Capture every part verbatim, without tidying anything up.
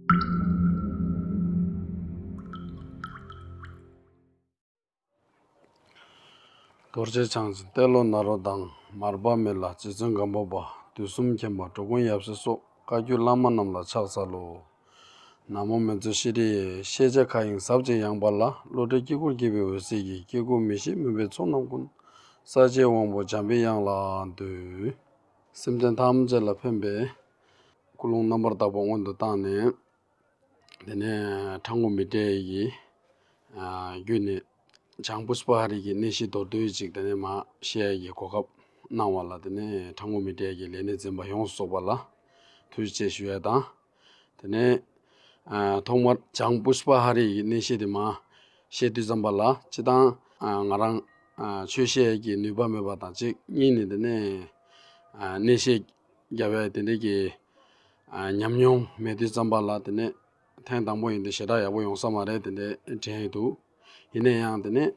རྡོ་རྗེ་འཆང་ཆེན་ཏེ་ལོ་ནཱ་རོ་དང་། མར་པ་མི་ལ་རྗེ་བཙུན་སྒམ་པོ་པ། དུས་གསུམ་མཁྱེན་པ་འགྲོ་མགོན་ཡབ་སྲས་སོགས། བཀའ་བརྒྱུད་བླ་མ་རྣམས་ལ་ཕྱག་འཚལ་ལོ། ན་མོ་མི་བརྗོད་ཤེས་རིག་ཡེ། ཤེས་བྱ་མཁའ་དབྱིངས་ཟབ་ཅིང་ཡངས་པ་ལ། བློ་གྲོས་དཀྱིལ་འཁོར་རྒྱས་པའི་འོད་ཟེར་གྱིས། སྐྱེ་དགུའི་མི་ཤེས་མུན་པའི་ཚོགས་རྣམས་ཀུན། གསལ་བྱེད་དབང་པོ་འཇམ་པའི་དབྱངས་ལ་འདུད། སེམས་ཅན་ཐམས་ཅད་ལ་ཕན་པའི་ཀུན་སློང་རྣམ་པར་དག་པ་སྔོན་དུ་བཏང་ནས། དེ་ནས་ཁྲ་འགུ་མི་ཏྲའི་ཡི་གི་ཨ་བརྒྱུད་ནས་བྱང་པུཥྤ་ཧ་རི་གི་གནས་བཤད་མདོར་བསྡུས་ཅིག་དེ་ནས་མར་བཤད་ཡ་གི་གོ་སྐབས་གནང་བ་ལ། དེ་ནས་ཁྲ་འགུ་མི་ཏྲའི་གི་ལས་སྣེ་འཛིན་པ་ཡོངས་སུ་རྫོགས་པ་ལ་ཐུགས་རྗེ་ཆེ་ཞུ་ཡ་དང་། དེ་ནས་ཨ་ཐོག་མར་བྱང་པུཥྤ་ཧ་རི་གི་གནས་བཤད་དེ་མར་བཤད་དུས་ཙམ་པ་ལ། སྤྱིར་བཏང་ཨ་ང་རང་ཨ་ཆོས་བཤད་ཡ་གི་ནུས་པ་མེད་པ་དང་གཅིག། གཉིས་ནས་དེ་ནས་ཨ་གནས་བཤད་རྒྱབ་ཡ་དེ་འདྲ་གི་ཨ་ཉམས་མྱོང་མེད་དུས་ཙམ་པ་ལ། དེ་ནས་ཐེངས་དང་པོ་ཡིན་དུས་ཞེ་དྲག་ཡག་པོ་ཡོང་ས་མ་རེད། དེ་འདྲ་དྲན་ཡི་འདུག། ཡིན་ན་ཡང་དེ་ནས་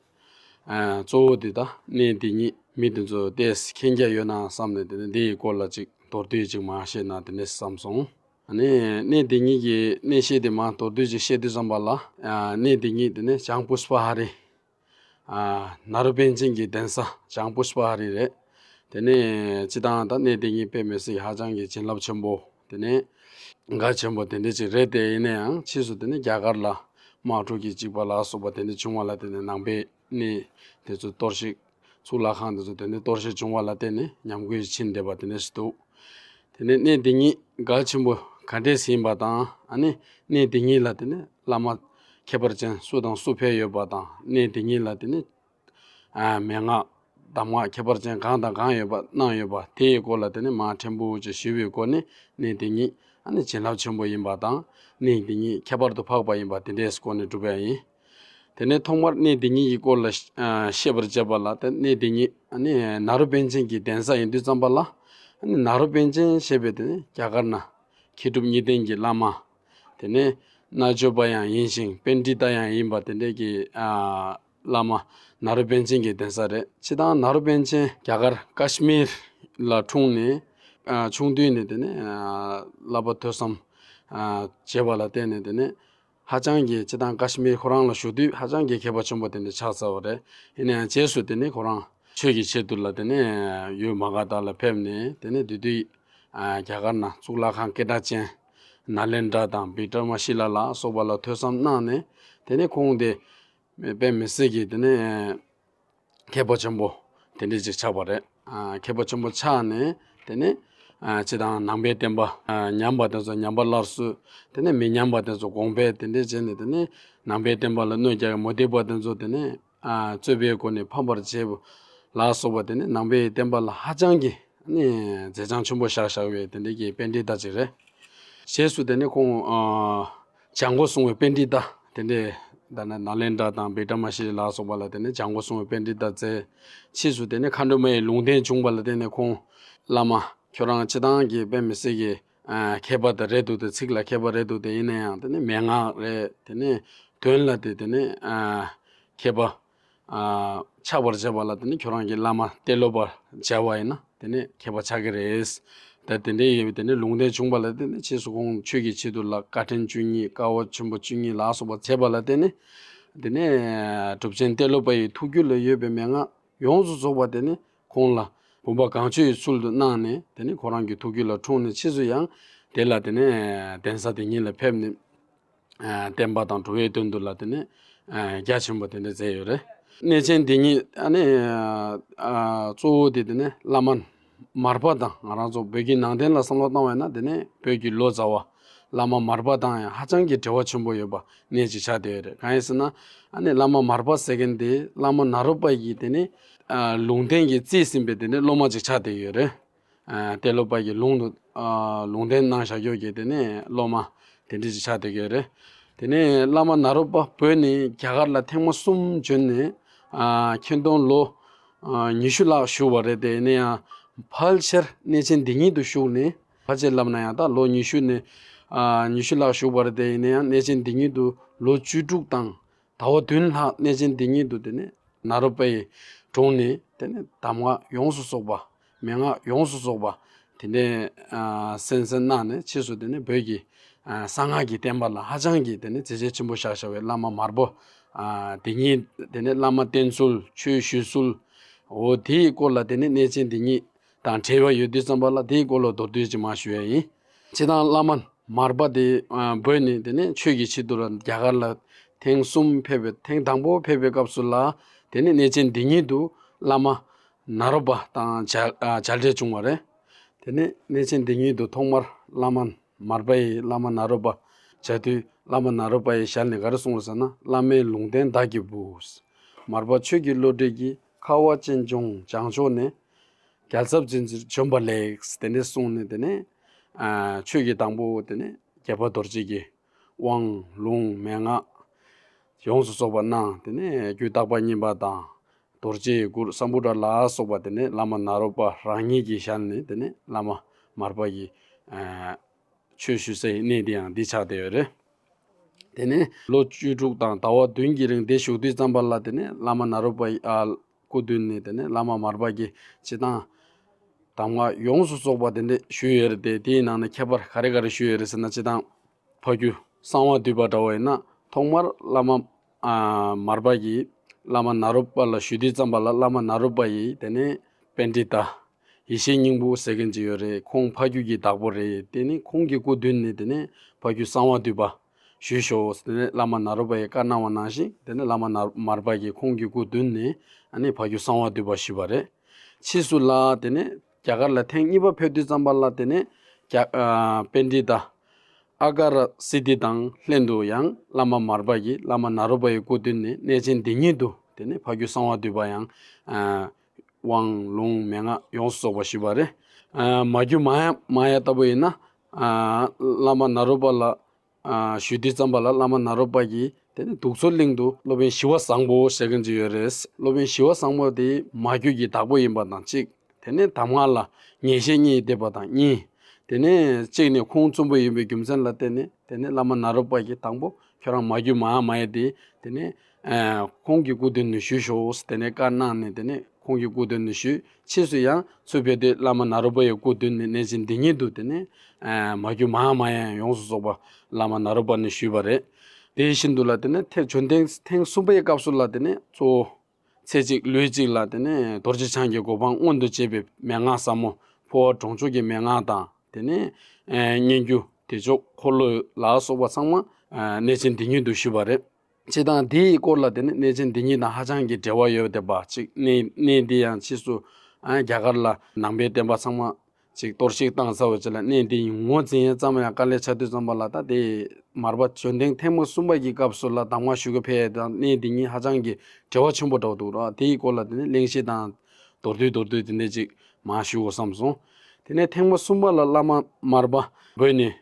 ཨ་གཙོ་བོ་དེ་ད་གནས་འདི་ཉིད་མི་དེ་ཚོ་ཏོག་ཙམ་མཁྱེན་རྒྱ་ཡོད་ན་བསམ་ནས། དེ་ནས་འདི་ཡི་སྐོར་ལ་ཅིག་མདོར་བསྡུས་ཅིག་མར་བཤད་ན་དེ་འདྲ་བསམ་སོང་། ཨ་ནི་གནས་འདི་ཉིད་ཀྱི་གནས་བཤད་དེ་མར་མདོར་བསྡུས་ཅིག་བཤད་དུས་ཙམ་པ་ལ། ཨ་གནས་འདི་ཉིད་དེ་ནས་བྱང་པུཥྤ་ཧ་རི། ཨ་ནཱ་རོ་པཎ་ཆེན་གྱི་གདན་ས་བྱང་པུཥྤ་ཧ་རི་རེད། དེ་ནས་སྤྱིར་བཏང་ད་གནས་འདི་ཉིད་དཔེ་མི་སྲིད་ཧ་ཅང་གི་བྱིན་རླབས་ཆེན་པོ། དེ་ནས་གལ་ཆེན་པོ་དེ་འདྲ་ཅིག་རེད་དེ། ཡིན་ན་ཡང་ཕྱིས་སུ་དེ་ནས་རྒྱ་གར་ལ་དམག་འཁྲུག་གི་འཇིགས་པ་ལ་སོགས་པ་དེ་འདྲ་བྱུང་བ་ལ་བརྟེན་ནས། ནང་པའི་གནས་དེ་ཚོ་གཏོར་བཤིག། གཙུག་ལག་ཁང་དེ་ཚོ་དེ་འདྲ་གཏོར་བཤིག་བྱུང་བ་ལ་བརྟེན་ནས་ཉམས་རྒུད་ཕྱིན་བསྡད་པ་དེ་འདྲ་ཞིག་འདུག། དེ་ནས་གནས་འདི་ཉིད་གལ་ཆེན་པོ་ག་འདྲས་ཡིན་པ་དང་། ཨ་ནི་གནས་འདི་ཉིད་ལ་དེ་ནས་བླ་མ་ཁྱད་པར་ཅན་སུ་དང་སུ་ཕེབས་ཡོད་པ་དང་། གནས་འདི་ཉིད་ལ་དེ་ནས་ཨ་མན་ངག་གདམས་ངག་ཁྱད་པར་ཅན་གང་དང་གང་ཡོད་པ་གནང་ཡོད་པ་དེ་ཡི་སྐོར་ལ་དེ་ནས་མར་ཕྲན་བུ་ཅིག་ཞུས་པའི་སྒོ་ནས། གནས་འདི་ཉིད་ཨ་ནི་བྱིན་རླབས་ཆེན་པོ་ཡིན་པ་དང་། གནས་འདི་ཉིད་ཁྱད་པར་དུ་འཕགས་པ་ཡིན་པ་དེ་འདྲའི་སྒོ་ནས་སྒྲུབ་པ་ཡིན། དེ་ནས་ཐོག་མར་གནས་འདི་ཉིད་ཀྱི་སྐོར་ལ་ཤ་ཨ་བཤད་པར་བྱེད་པ་ལ། དེ་གནས་འདི་ཉིད་ཨ་ནི་ནཱ་རོ་པཎ་ཆེན་གྱི་གདན་ས་ཡིན་དུས་ཙམ་པ་ལ། ཨ་ནི་ནཱ་རོ་པཎ་ཆེན་ཞེས་པའི་དེ་ནི་རྒྱ་གར་ན་མཁས་གྲུབ་གཉིས་ལྡན་གྱི་བླ་མ། དེ་ནས་རྣལ་འབྱོར་པ་ཡང་ཡིན་ཞིང་པཎྜི་ཏ་ཡང་ཡིན་པ་དེ་འདྲའི་གི་ཨ་བླ་མ་ནཱ་རོ་པཎ་ཆེན་གྱི་གདན་ས་རེད། སྤྱིར་བཏང་ནཱ་རོ་པཎ་ཆེན་རྒྱ་གར་ཀ་ཤི་མིར་ལ་འཁྲུངས་ནས། ཨ་ཆུང་དུས་ནས་དེ་ནས་ཨ་བསླབ་པ་ཐོས་བསམ་ཨ་བྱས་པ་ལ་བརྟེན་ནས། དེ་ནས་ཧ་ཅང་གི་སྤྱིར་བཏང་ཀ་ཤི་མིར་ཁོ་རང་ལ་བཞུགས་དུས་ཧ་ཅང་གི་མཁས་པ་ཆེན་པོ་དེ་འདྲ་ཆགས་ཚར་བ་རེད། ཡིན་ན་ཡང་རྗེས་སུ་དེ་ནས་ཁོ་རང་ཆོས་ཀྱི་ཆེད་དུ་ལ་དེ་ནས་ཡུལ་མ་ག་དྷ་ལ་ཕེབས་ནས། དེ་ནས་དེ་དུས་ཨ་རྒྱ་གར་ན་གཙུག་ལག་ཁང་སྐད་གྲགས་ཅན་ནཱ་ལེནྡྲ་དང་བི་ཀྲ་མ་ཤི་ལ་ལ་སོགས་པ་ལ་ཐོས་བསམ་གནང་ནས། དེ་ནས་ཁོང་དེ་དཔེ་མི་སྲིད་ཀྱི་དེ་ནས་མཁས་པ་ཆེན་པོ་དེ་འདྲ་ཅིག་ཆགས་པ་རེད། ཨ་མཁས་པ་ཆེན་པོ་ཆགས་ནས། དེ་ནས་ཨ་སྤྱིར་བཏང་ནང་པའི་བསྟན་པ་ཨ་ཉམས་པ་དེ་ཚོ་ཉམས་པ་སླར་གསོ། དེ་ནས་མི་ཉམས་པ་དེ་ཚོ་གོང་འཕེལ་དེ་འདྲ་བྱས་ནས། དེ་ནས་ནང་པའི་བསྟན་པ་ལ་གནོད་རྒྱག་གི་མུ་སྟེགས་པ་དེ་ཚོ་དེ་ནས་ཨ་རྩོད་པའི་སྒོ་ནས་ཕམ་པར་བྱེད་པ་ལ་སོགས་པ། དེ་ནས་ནང་པའི་བསྟན་པ་ལ་ཧ་ཅང་གི་ཨ་ནི་མཛད་འཆང་ཆེན་པོ་བཞག་བཞག་པའི་དེ་འདྲ་གི་པཎྜི་ཏ་ཅིག་རེད། རྗེས་སུ་དེ་ནས་ཁོང་ཨ་བྱང་སྒོ་སྲུང་བའི་པཎྜི་ཏ་དེ་འདྲས། ད་ནི་ནཱ་ལེནྡྲ་དང་བི་ཀྲ་མ་ཤི་ལ་ལ་སོགས་པ་ལ་དེ་ནས་བྱང་སྒོ་སྲུང་བའི་པཎྜི་ཏ་མཛད། ཕྱིས་སུ་དེ་ནས་མཁའ་འགྲོ་མ་ཡི་ལུང་བསྟན་བྱུང་བ་ལ་བརྟེན་ནས། ཁོང་བླ་མ་ཁྱོད་རང་སྤྱིར་བཏང་གི་དཔེ་མི་སྲིད་ཀྱི་ཨ་མཁས་པ་དེ་རེད་འདུག་སྟེ། ཚིག་ལ་མཁས་པ་རེད་འདུག་སྟེ། ཡིན་ན་ཡང་དེ་ནས་མན་ངག་རེད། དེ་ནས་དོན་ལ་དེ་དེ་ནས་ཨ་མཁས་པ་ཨ་ཆགས་པར་བྱེད་པ་ལ་དེ་ནས་ཁྱོད་རང་གི་བླ་མ་ཏེ་ལོ་པ་མཇལ་བ་ཡིན་ན་དེ་ནས་མཁས་པ་ཆགས་ཀྱི་རེད། ད་དེ་འདྲའི་ཡོད་པའི་དེ་ནས་ལུང་བསྟན་བྱུང་བ་ལ་བརྟེན་ནས། ཕྱིས་སུ་ཁོང་ཆོས་ཀྱི་ཆེད་དུ་ལ་དཀའ་ཕྲན་བཅུ་གཉིས། དཀའ་བ་ཆེན་པོ་བཅུ་གཉིས་ལ་སོགས་པ་བྱས་པ་ལ་བརྟེན་ནས། དེ་ནས་གྲུབ་ཆེན་ཏེ་ལོ་པ་ཡི་ཐུགས་རྒྱུད་ལ་ཡོད་པའི་མན་ངག་ཡོངས་སུ་རྫོགས་པ་དེ་ནས་ཁོང་ལ་བུམ་པ་གང་བྱོའི་ཚུལ་དུ་གནང་ནས། དེ་ནས་ཁོ་རང་གི་ཐུགས་རྒྱུད་ལ་འཁྲུངས་ནས། ཕྱིས་སུ་ཡང་དེ་ལ་དེ་ནས་གདན་ས་དེ་ཉིད་ལ་ཕེབས་ནས། ཨ་བསྟན་པ་དང་འགྲོ་བའི་དོན་དུ་ལ་དེ་ནས་ཨ་རྒྱ་ཆེན་པོ་དེ་འདྲ་མཛད་ཡོད་རེད། གནས་ཆེན་འདི་ཉིད་ཨ་ནི་ཨ་གཙོ་བོ་དེ་དེ་ནས་བླ་མ་མར་པ་དང་། ང་རང་ཚོ་བོད་ཀྱི་ནང་བསྟན་ལ་བསམ་བློ་བཏང་བས་ན། དེ་ནས་བོད་ཀྱི་ལོ་ཙཱ་བ་བླ་མ་མར་པ་དང་ཡང་ཧ་ཅང་གི་འབྲེལ་བ་ཆེན་པོ་ཡོད་པ་གནས་ཅིག་ཆགས་བསྡད་ཡོད་རེད། གང་ཡིན་ཟེར་ན། ཨ་ནི་བླ་མ་མར་པ་ཟེར་མཁན་དེ་བླ་མ་ནཱ་རོ་པ་ཡི་དེ་ནས་ཨ་ལུང་བསྟན་གྱིས་རྩིས་ཟིན་པའི་དེ་ནས་སློབ་མ་ཅིག་ཆགས་བསྡད་ཡོད་རེད། ཨ་ཏེ་ལོ་པ་གི་ལུང་དུ་ཨ་ལུང་བསྟན་གནང་བཞག་ཡོད་ཀྱི་དེ་ནས་སློབ་མ་དེ་འདྲ་ཅིག་ཆགས་བསྡད་ཀྱི་ཡོད་རེད། དེ་ནས་བླ་མ་ནཱ་རོ་པ་བོད་ནས་རྒྱ་གར་ལ་ཐེངས་མ་གསུམ་བྱོན་ནས། ཨ་ཁྱོན་བསྡོམས་ལོ་ཨ་ཉི་ཤུ་ལྷག་བཞུགས་པ་རེད་དེ། ཡིན་ན་ཡང་ཕལ་ཆེར་གནས་ཆེན་འདི་ཉིད་དུ་བཞུགས་ནས། ཕལ་ཆེར་ལབ་ན་ཡང་ད་ལོ་ཉི་ཤུ་ནས་ཨ་ཉི་ཤུ་ལྷག་བཞུགས་པ་རེད་དེ། ཡིན་ན་ཡང་གནས་ཆེན་འདི་ཉིད་དུ་ལོ་བཅུ་དྲུག་དང་ཟླ་བ་བདུན་ལྷག་གནས་ཆེན་འདི་ཉིད་དུ་དེ་ནས་ནཱ་རོ་པའི་དྲུང་ནས་དེ་ནས་གདམས་ངག་ཡོངས་སུ་རྫོགས་པ། མན་ངག་ཡོངས་སུ་རྫོགས་པ་དེ་འདྲའི་ཨ་གསན་གཟིགས་གནང་ནས། ཕྱིས་སུ་དེ་ནས་བོད་ཀྱི་ གསང་སྔགས་ཀྱི་བསྟན་པ་ལ་ཧ་ཅང་གི་དེ་ནི་མཛད་རྗེས་ཆེན་པོ་བཞག་བཞག་པའི་བླ་མ་མར་པ། དེ་ཉིད་དེ་ནི་བླ་མ་བསྟེན་ཚུལ་ཆོས་ཞུ་ཚུལ། འོ་དེའི་སྐོར་ལ་དེ་ནི་གནས་ཆེན་འདི་ཉིད་དང་འབྲེལ་བ་ཡོད་དུས་ཙམ་པ་ལ་དེའི་སྐོར་ལ་མདོར་བསྡུས་ཅིག་མར་ཞུ་ཡ་ཡིན། སྤྱིར་བཏང་བླ་མ་མར་པ་དེ་བོད་ནས་དེ་ནས་ཆོས་ཀྱི་ཆེད་དུ་ལ་རྒྱ་གར་ལ་ཐེངས་གསུམ་ཕེབས་པའི་ཐེངས་དང་པོ་ཕེབས་པའི་སྐབས་སུ་ལ་དེ་ནས་གནས་ཆེན་འདི་ཉིད་དུ་བླ་མ་ནཱ་རོ་པ་དང་མཇལ་མཇལ་འཕྲད་བྱུང་བ་རེད། དེ་ནས་གནས་ཆེན་འདི་ཉིད་དུ་ཐོག་མར་བླ་མ་མར་པ་ཡིས་བླ་མ་ནཱ་རོ་པ་མཇལ་དུས་བླ་མ་ནཱ་རོ་པ་ཡི་ཞལ་ནས་ག་རེ་གསུངས་རེད་ཟེར་ན། བླ་མའི་ལུང་བསྟན་བདག་གི་བུ། མར་པ་ཆོས་ཀྱི་བློ་གྲོས་ཀྱིས། ཁ་བ་ཅན་འབྱུང་བྱང་ཕྱོགས་ནས། རྒྱལ་ཚབ་འཛིན་ཚུལ་བྱོན་པ་ལེགས། དེ་ནས་གསུངས་ནས་དེ་ནས་ཆོས་ཀྱི་དང་པོ་དེ་ནས་དགྱེས་པ་རྡོ་རྗེ་གི་དབང་ལུང་མན་ངག་ཡོངས་སུ་རྫོགས་པ་གནང་། དེ་ནས་རྒྱུད་བརྟག་པ་གཉིས་པ་དང་རྡོ་རྗེའི་མགུར་སམ་བྷོ་ཊ་ལ་སོགས་པ་དེ་ནས་བླ་མ་ནཱ་རོ་པ་རང་ཉིད་ཀྱི་ཞལ་ནས་དེ་ནས་བླ་མ་མར་པ་ཡི་ཆོས་ཞུ་སའི་གནས་དེ་ཡང་འདི་ཆགས་བསྡད་ཡོད་རེད། དེ་ནས་ལོ་བཅུ་དྲུག་དང་ཟླ་བ་བདུན་གྱི་རིང་དེ་བཞུགས་དུས་ཙམ་པ་ལ་དེ་ནས་བླ་མ་ནཱ་རོ་པ་ཡི་སྐུ་མདུན་ནས་དེ་ནས་བླ་མ་མར་པ་གིས་སྤྱིར་བཏང་གདམས་ངག་ཡོངས་སུ་རྫོགས་པ་དེ་འདྲ་ཞུས་ཡོད་རེད་དེ། དེའི་ནང་ནས་ཁྱད་པར་ག་རེ་ག་རེ་ཞུས་ཡོད་རེད་ཟེར་ན། སྤྱིར་བཏང་ཕ་རྒྱུད་གསང་བ་འདུས་པ་འདྲ་བོ་ཡིན་ན་ཐོག་མར་བླ་མ་མར་པ་གིས་བླ་མ་ནཱ་རོ་པ་ལ་ཞུས་དུས་ཙམ་པ་ལ་བླ་མ་ནཱ་རོ་པ་ཡིས་དེ་ནས་པཎྜི་ཏ་ཡེ་ཤེས་སྙིང་པོ་ཟེར་མཁན་ཅིག་ཡོད་རེད། ཁོང་ཕ་རྒྱུད་ཀྱི་བདག་པོ་རེད། དེ་ནི་ཁོང་གི་སྐུ་མདུན་ནས་དེ་ནས་ཕ་རྒྱུད་གསང་བ་འདུས་པ་ཞུས་ཤོག་ཟེར་ནས་བླ་མ་ནཱ་རོ་པ་ཡིས་བཀའ་གནང་བ་ནང་བཞིན་དེ་ནས་བླ་མ་ནཱ་མར་པ་གིས་ཁོང་གི་སྐུ་མདུན་ནས་ཨ་ནི་ཕ་རྒྱུད་གསང་བ་འདུས་པ་ཞུས་པ་རེད། ཕྱིས་སུ་ལ་དེ་ནས་རྒྱ་གར་ལ་ཐེངས་གཉིས་པ་ཕེབས་དུས་ཙམ་པ་ལ་དེ་ནས་རྒྱ་ཨ་པཎྜི་ཏ་ཨ་ཀ་ར་སིདྡྷི་དང་ལྷན་དུ་ཡང་བླ་མ་མར་པ་ཡིས་བླ་མ་ནཱ་རོ་པ་ཡི་སྐུ་མདུན་ནས་གནས་ཆེན་འདི་ཉིད་དུ་དེ་ནས་ཕ་རྒྱུད་གསང་བ་འདུས་པ་ཡང་ཨ་དབང་ལུང་མན་ངག་ཡོངས་སུ་རྫོགས་པ་ཞུས་པ་རེད། ཨ་མ་རྒྱུད་མ་ཡ་མ་ཡ་ལྟ་བུ་ཡིན་ན། ཨ་བླ་མ་ནཱ་རོ་པ་ལ་ཨ་ཞུས་དུས་ཙམ་པ་ལ་བླ་མ་ནཱ་རོ་པ་གིས་དེ་ནས་གདུགས་ཚོད་གླིང་དུ་སློབ་དཔོན་ཞི་བ་བཟང་པོ་ཟེར་མཁན་ཅིག་ཡོད་རེད། སློབ་དཔོན་ཞི་བ་བཟང་པོ་དེ་མ་རྒྱུད་ཀྱི་བདག་པོ་ཡིན་པ་དང་གཅིག་དེ་ནས་གདམས་ངག་ལ་ངེས་ཤེས་རྙེད་བསྡད་པ་དང་གཉིས། དེ་ནས་གཅིག་ནས་ཁོང་བཙུན་པོ་ཡིན་པའི་རྒྱུ་མཚན་ལ་བརྟེན་ནས་དེ་ནས་བླ་མ་ནཱ་རོ་པ་གིས་དང་པོ་ཁྱོད་རང་མ་རྒྱུད་མ་ཡ་མ་ཡ་དེ་དེ་ནས་ཨ་ཁོང་གི་སྐུ་མདུན་ནས་ཞུས་ཤོག་དེ་ནས་བཀའ་གནང་ནས་དེ་ནས་ཁོང་གི་སྐུ་མདུན་ནས་ཞུས། ཕྱིས་སུ་ཡང་ཚུར་ཕེབས་དུས་བླ་མ་ནཱ་རོ་པ་ཡི་སྐུ་མདུན་ནས་གནས་ཆེན་འདི་ཉིད་དུ་དེ་ནས་ཨ་མ་རྒྱུད་མ་ཡ་མ་ཡ་ཡོངས་སུ་རྫོགས་པ་བླ་མ་ནཱ་རོ་པ་ནས་ཞུས་པ་རེད། དེ་བཞིན་དུ་ལ་དེ་ནས་ཐེངས་བྱོན་ཐེངས་ཐེངས་གསུམ་པའི་སྐབས་སུ་ལ་དེ་ནས་གཙོ་བོ་ཚེ་གཅིག་ལུས་གཅིག་ལ་དེ་ནས་རྡོ་རྗེ་འཆང་གི་གོ་འཕང་མངོན་དུ་བྱེད་པའི་མན་ངག་ཟབ་མོ་འཕོ་བ་གྲོང་ཆོག་གི་མན་ངག་དང་དེ་ནས་ཨ་སྙན་བརྒྱུད་བདེ་མཆོག་འཁོར་ལོ་ལ་སོགས་པ་ཚང་མ་ཨ་གནས་ཆེན་འདི་ཉིད་དུ་ཞུས་པ་རེད། སྤྱིར་བཏང་འདིའི་སྐོར་ལ་དེ་ནི་གནས་ཆེན་འདི་ཉིད་དང་ཧ་ཅང་གི་འབྲེལ་བ་ཡོད་བསྡད་པ་ཅིག་གནས་གནས་འདི་ཡང་ཕྱིས་སུ་ཨ་རྒྱ་གར་ལ་ནང་པའི་བསྟན་པ་ཚང་མ་ཅིག་གཏོར་བཤིག་བཏང་ཚར་བའི་རྗེས་ལ་གནས་འདི་ཡི་ངོ་འཛིན་ཡ་ཙམ་ཡང་དཀའ་ལས་ཆགས་དུས་ཙམ་པ་ལ། ད་དེ་མར་པ་བྱོན་ཐེངས་ཐེངས་མ་གསུམ་པ་གི་སྐབས་སུ་ལ་གདམས་ངག་ཞུ་གི་ཕེབས་ཡ་དང་གནས་འདི་ཉིད་ཧ་ཅང་གི་འབྲེལ་བ་ཆེན་པོ་འདྲ་བོ་འདུག་ར། དེའི་སྐོར་ལ་དེ་ནི་གླེང་གཞི་དང་མདོར་བསྡུས་མདོར་བསྡུས་དེ་འདྲ་ཅིག་མར་ཞུ་དགོས་བསམ་སོང་། དེ་ནས་ཐེངས་མ་གསུམ་པ་ལ་བླ་མ་མར་པ་བོད་ནས།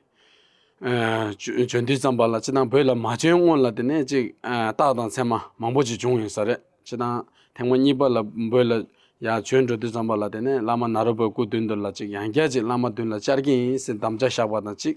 ཨ་བྱོན་བྱོན་དུས་ཙམ་པ་ལ་སྤྱིར་བཏང་བོད་ལ་མ་བྱོན་སྔོན་ལ་དེ་ནས་ཅིག་ཨ་རྟགས་དང་མཚན་མ་མང་པོ་ཅིག་བྱུང་ཡོད་ས་རེད། སྤྱིར་བཏང་ཐེངས་མ་གཉིས་པ་ལ་བོད་ལ་ཡར་བྱོན་འགྲོ་དུས་ཙམ་པ་ལ་དེ་ནས་བླ་མ་ནཱ་རོ་པའི་སྐུ་མདུན་དུ་ལ་ཅིག་ཡང་བསྐྱར་ཅིག་བླ་མ་མདུན་ལ་བཅར་གྱི་ཡིན་ཟེར་དམ་བཅའ་བཞག་པ་དང་གཅིག་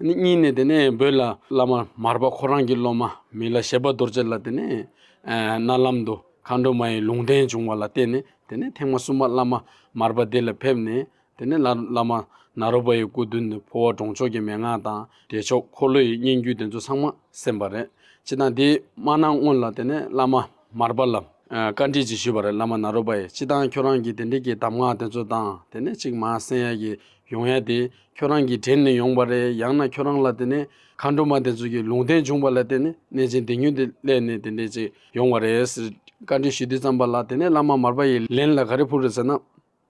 ཨ་ནི་གཉིས་ནས་དེ་ནས་བོད་ལ་བླ་མ་མར་པ་ཁོ་རང་གི་སློབ་མ་མི་ལ་བཞད་པ་རྡོ་རྗེ་ལ་དེ་ནས་ཨ་མནལ་ལམ་དུ་མཁའ་འགྲོ་མ་ཡི་ལུང་བསྟན་བྱུང་བ་ལ་བརྟེན་ནས་དེ་ནས་ཐེངས་མ་གསུམ་པ་བླ་མ་མར་པ་འདི་ལ་ཕེབས་ནས། དེ་ནས་བླ་བླ་མ་ནཱ་རོ་པ་ཡི་སྐུ་མདུན་ནས་འཕོ་བ་གྲོང་ཆོག་གི་མན་ངག་དང་བདེ་མཆོག་འཁོར་ལོ་ཡི་སྙན་བརྒྱུད་དེ་ཚོ་ཚང་མ་གསན་པ་རེད། སྤྱིར་བཏང་དེ་མ་གནང་སྔོན་ལ་དེ་ནས་བླ་མ་མར་པ་ལ་ཨ་བཀའ་འདྲི་ཅིག་ཞུས་པ་རེད། བླ་མ་ནཱ་རོ་པ་ཡིས་སྤྱིར་བཏང་ཁྱོད་རང་གི་དེ་འདྲའི་གི་གདམས་ངག་དེ་ཚོ་དང་དེ་ནས་ཅིག་མར་གསན་ཡ་གི་ཡོང་ཡ་དེ་ཁྱོད་རང་གིས་དྲན་ནས་ཡོང་པ་རེད། ཡང་ན་ཁྱོད་རང་ལ་དེ་ནས་མཁའ་འགྲོ་མ་དེ་ཚོ་གི་ལུང་བསྟན་བྱུང་བ་ལ་བརྟེན་ནས་གནས་ཆེན་འདི་ཉིད་དུ་སླེབས་ནས་དེ་འདྲའི་ཅིག་ཡོང་བ་རེད་ཟེར་བཀའ་འདྲི་ཞུ་དུས་ཙམ་པ་ལ། དེ་ནས་བླ་མ་མར་པ་ཡིས་ལན་ལ་ག་རེ་ཕུལ་རེད་ཟེར་ན།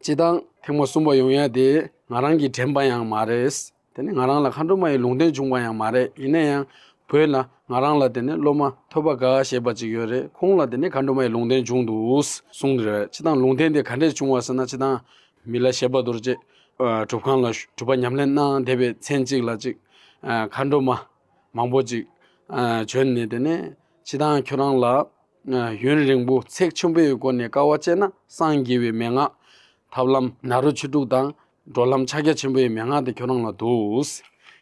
སྤྱིར་བཏང་ཐེངས་མ་གསུམ་པ་ཡོང་ཡ་དེ་ང་རང་གིས་དྲན་པ་ཡང་མ་རེད། དེ་ནས་ང་རང་ལ་མཁའ་འགྲོ་མ་ཡི་ལུང་བསྟན་བྱུང་བ་ཡང་མ་རེད། ཡིན་ན་ཡང་བོད་ལ་ང་རང་ལ་དེ་ནས་སློབ་མ་ཐོས་པ་དགའ་ཞེས་པ་ཅིག་ཡོད་རེད། ཁོང་ལ་དེ་ནས་མཁའ་འགྲོ་མ་ཡི་ལུང་བསྟན་བྱུང་འདུག་གསུངས་རེད། སྤྱིར་བཏང་ལུང་བསྟན་དེ་ག་འདྲས་བྱུང་བ་ཟེར་ན། སྤྱིར་བཏང་མི་ལ་བཞད་པ་རྡོ་རྗེ་ཨ་སྒྲུབ་ཁང་ལ་སྒྲུབ་པ་ཉམས་ལེན་གནང་བསྡད་པའི་མཚན་གཅིག་ལ་ཅིག་ཨ་མཁའ་འགྲོ་མ་མང་པོ་ཅིག་ཨ་བྱོན་ནས། དེ་ནས་སྤྱིར་བཏང་ཁྱོད་རང་ལ་ཡུན་རིང་པོ་ཚེགས་ཆེན་པོའི་སྒོ་ནས་དཀའ་བ་སྤྱད་ན་སངས་རྒྱས་པའི་མན་ངག་ཐབས་ལམ་ནཱ་རོ་ཆོས་དྲུག་དང་འགྲོ་ལམ་ཕྱག་རྒྱ་ཆེན་པོའི་མན་ངག་དེ་ཁྱོད་རང་ལ་འདུག་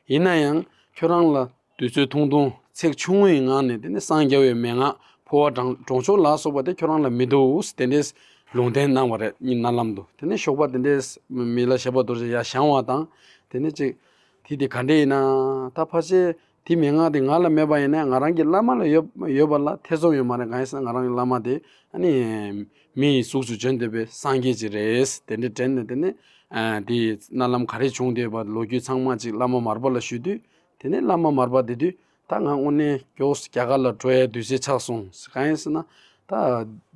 ཡིན་ན་ཡང་ཁྱོད་རང་ལ་དུས་ཚོད་ཐུང་ཐུང་ཚེགས་ཆུང་ངུའི་ངང་ནས་དེ་ནས་སངས་རྒྱ་བའི་མན་ངག་འཕོ་བ་གྲོང་གྲོང་ཆོག་ལ་སོགས་པ་དེ་ཁྱོད་རང་ལ་མི་འདུག་དེ་འདྲས་ལུང་བསྟན་གནང་བ་རེད། གཉིས་མནལ་ལམ་དུ། དེ་ནས་ཞོགས་པ་དེ་འདྲས་མི་ལ་བཞད་པ་རྡོ་རྗེ་ཡར་བཞེངས་བ་དང་། དེ་ནས་ཅིག་ དེ་དེ་ག་འདྲ་ཡིན་ན། ད་ཕལ་ཆེར་དེ་མན་ངག་དེ་ང་ལ་མེད་པ་ཡིན་ན་ང་རང་གི་བླ་མ་ལ་ཡོད་ཡོད་པ་ལ་ཐེ་ཚོམ་ཡོད་མ་རེད། གང་ཡིན་ཟེར་ན་ང་རང་གི་བླ་མ་དེ་ཨ་ནི་མི་ཡི་གཟུགས་སུ་བྱོན་བསྡད་པའི་སངས་རྒྱས་ཅིག་རེད། དེ་འདྲ་དྲན་ནས་དེ་ནས་ཨ་དེ་མནལ་ལམ་ག་རེ་བྱུང་བསྡད་པ་ལོ་རྒྱུས་ཚང་མ་ཅིག་བླ་མ་མར་པ་ལ་ཞུས་དུས། དེ་ནས་བླ་མ་མར་པ་དེ་དུས་ད་ང་དངོས་གནས་མགྱོགས་སུ་རྒྱ་གར་ལ་འགྲོ་ཡའི་དུས་ཚོད་ཆགས་སོང་། གང་ཡིན་ཟེར་ན་ད་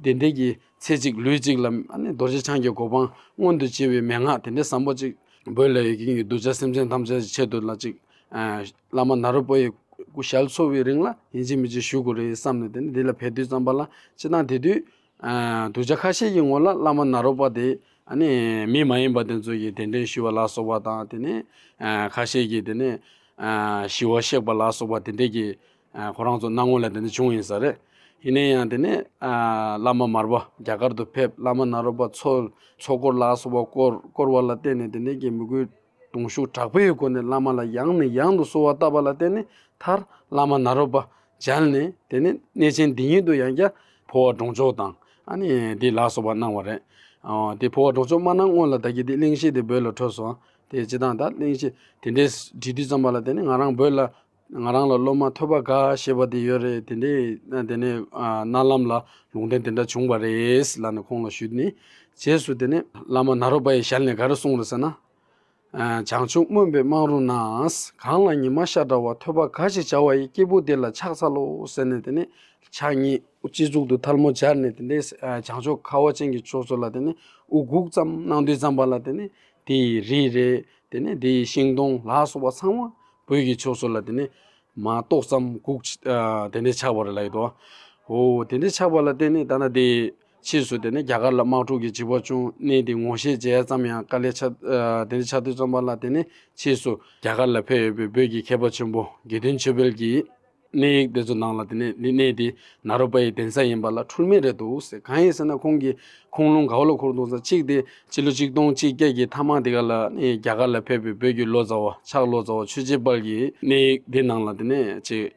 དེ་འདྲའི་གི་ཚེ་གཅིག་ལུས་གཅིག་ལ་ཨ་ནི་རྡོ་རྗེ་འཆང་གི་གོ་འཕང་མངོན་དུ་བྱེད་པའི་མན་ངག་དེ་འདྲའི་བཟང་པོ་ཅིག་བོད་ལ་ཡོད་མཁན་གྱི་གདུལ་བྱ་སེམས་ཅན་ཐམས་ཅད་ཀྱི་ཆེད་དུ་ལ་ཅིག་ཨ་བླ་མ་ནཱ་རོ་པ་ཡི་སྐུ་ཞལ་འཚོ་བའི་རིང་ལ་ཡིན་གཅིག་མིན་གཅིག་བཞུགས་དགོས་རེད་བསམ་ནས། དེ་ནས་འདི་ལ་ཕེབས་དུས་ཙམ་པ་ལ་སྤྱིར་བཏང་དེ་དུས་ཨ་གདུལ་བྱ་ཁ་ཤས་ཀྱི་ངོ་ལ་བླ་མ་ནཱ་རོ་པ་དེ་ཨ་ནི་མི་མ་ཡིན་པ་དེ་ཚོ་ཡི་གདན་འདྲེན་ཞུ་བ་ལ་སོགས་པ་དང་། དེ་ནས་ཨ་ཁ་ཤས་ཀྱིས་དེ་ནས་ཨ་ཞི་བ་གཤེགས་པ་ལ་སོགས་པ་དེ་འདྲས་ཀྱི་ཨ་ཁོ་རང་ཚོ་སྣང་ངོ་ལ་དེ་འདྲ་བྱུང་ཡིན་ས་རེད། ཡིན་ན་ཡང་དེ་ནས་ཨ་བླ་མ་མར་པ་རྒྱ་གར་དུ་ཕེབས། བླ་མ་ནཱ་རོ་པ་ཚོགས་ཚོགས་འཁོར་ལ་སོགས་པ་བསྐོར་བསྐོར་བ་ལ་བརྟེན་ནས་དེ་འདྲས་ཀྱི་མོས་གུས་གདུང་ཤུགས་དྲག་པོའི་སྒོ་ནས་བླ་མ་ལ་ཡང་ནས་ཡང་དུ་གསོལ་བ་བཏབ་པ་ལ་བརྟེན་ནས་མཐར་བླ་མ་ནཱ་རོ་པ་མཇལ་ནས། དེ་ནས་གནས་ཆེན་འདི་ཉིད་དུ་ཡང་བསྐྱར་འཕོ་བ་གདོང་ཕྱོགས་དང་ཨ་ནི་འདི་ལ་སོགས་པ་གནང་བ་རེད། ཨོ་དེ་འཕོ་བ་གདོང་ཕྱོགས་མ་གནང་སྔོན་ལ་ད་གི་དེ་གླེང་གཞི་དེ་བོད་ལ་འཕྲོད་སོང་། དེ་སྤྱིར་བཏང་ད་གླེང་གཞི་དེ་འདྲས་བྲིས་དུས་ཙམ་པ་ལ་དེ་ནི་ང་རང་བོད་ལ་ང་རང་ལ་སློབ་མ་ཐོས་པ་དགའ་ཞེས་པ་དེ་ཡོད་རེད། དེ་འདྲས་དེ་ནས་ཨ་མནལ་ལམ་ལ་ལུང་བསྟན་དེ་འདྲ་བྱུང་བ་རེད་ལབ་ནས་ཁོང་ལ་ཞུས་ནས། རྗེས་སུ་དེ་ནས་བླ་མ་ནཱ་རོ་པ་ཡི་ཞལ་ནས་ག་རེ་གསུངས་རེད་ཟེར་ན། ཨ་བྱང་ཆུབ་སྨོན་པས་སྨག་རུམ་ན། གངས་ལ་ཉི་མ་ཤར་འདྲ་བ། ཐོས་པ་དགའ་ཞེས་བྱ་བ་ཡི། སྐྱེས་བུ་དེ་ལ་ཕྱག་འཚལ་ལོ་ཟེར་ནས། དེ་ནས་ཕྱག་གཉིས་སྤྱི་གཙུག་ཏུ་ཐལ་མོ་སྦྱར་ནས། དེ་ནས་ཨ་བྱང་ཕྱོགས་ཁ་བ་ཅན་གྱི་ཕྱོགས་སུ་ལ་དེ་ནས་དབུ་གུག་ཙམ་གནང་དུས་ཙམ་པ་ལ་དེ་ནས་དེ་ཡི་རི་རེད། དེ་ནས་དེ་ཡི་ཤིང་སྡོང་ལ་སོགས་པ་ཚང་མ་བོད་ཀྱི་ཕྱོགས་སུ་ལ་དེ་ནས་མ་ཏོག་ཙམ་གུག་ཨ་དེ་འདྲས་ཆགས་པ་རེད་ལབ་ཀྱི་འདུག། འོ་དེ་འདྲས་ཆགས་པ་ལ་བརྟེན་ནས་ད་ལྟ་དེ་ཕྱིས་སུ་དེ་ནས་རྒྱ་གར་ལ་དམག་འཁྲུག་གི་བྱེད་པོ་བྱུང་། གནས་དེ་ངོ་ཤེས་བྱེད་ཡ་ཙམ་ཡང་དཀའ་ལས་ཆགས། ཨ་དེ་འདྲས་ཆགས་དུས་ཙམ་པ་ལ་དེ་ནས་ཕྱིས་སུ་རྒྱ་གར་ལ་ཕེབས་ཡོད་པའི་བོད་ཀྱི་མཁས་པ་ཆེན་པོ་དགེ་འདུན་ཆོས་འཕེལ་གྱིས་གནས་ཡིག་དེ་ཚོ་ནང་ལ་དེ་ནས་འདི་གནས་དེ་ནཱ་རོ་པ་ཡི་གདན་ས་ཡིན་པ་ལ་འཁྲུལ་མེད་རེད་འདུག་ཟེར། གང་ཡིན་ཟེར་ན་ཁོང་གིས་ཁུངས་ལུང་ག་བ་ལ་ཁུར་འདུག་ཟེར། གཅིག་དེ་སྤྱི་ལོ་ཆིག་སྟོང་གཅིག་བརྒྱ་གི་ཐ་མ་དེ་ག་ལ་ནི་རྒྱ་གར་ལ་ཕེབས་པའི་བོད་ཀྱི་ལོ་ཙཱ་བ་ཕྱག་ལོ་ཙཱ་བ་ཆོས་རྗེ་དཔལ་གྱིས་གནས་ཡིག་འདི་ནང་ལ་དེ་ནས་ཅིག་